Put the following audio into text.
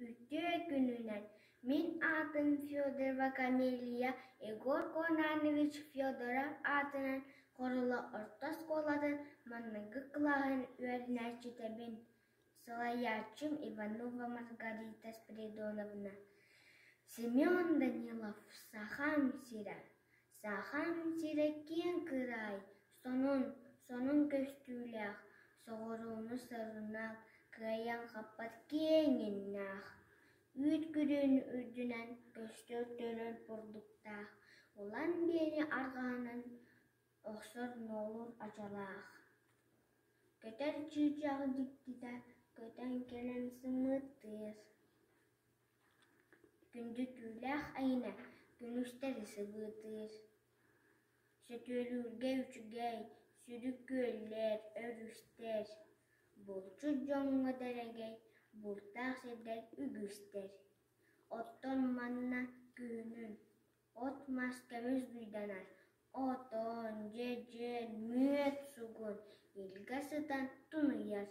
Үтүө күнүнэн! Мин аатым Федорова Камелия Егор Конанович Федоров аатынан Хорула орто оскуолатын маҥнайгы кылааһын үөрэнээччитэбин, салайааччым Иванова Маргарита Спиридоновна. Семен Данилов «Сахам сирэ» Сахам сирэ киэҥ кыраай, сонун, сонун көстүүлээх, соҕурууну сарынаах, кыайан хаппат киэҥ иэннээх, үүт күрүөнү үрдүнэн көстөр төрөл бурдуктаах, улан биэни арҕаһынан охсор нуолур ачалаах. Көтөр чыычаах дьиктитэ көтөн кэлэн сымыыттыыр Күндү түүлээх айына күнүстэри сыбыытыыр, сөтүөлүүргэ үчүгэй, сүдү күөллэр, өрүстэр, булчут дьоҥҥо дэлэгэй, бултаах сирдэр үгүстэр. Оттон манна күһүнүн от-мас көмүс дуйданар, отон, дьэдьэн, мүөт сугун илгэ сытан тунуйар.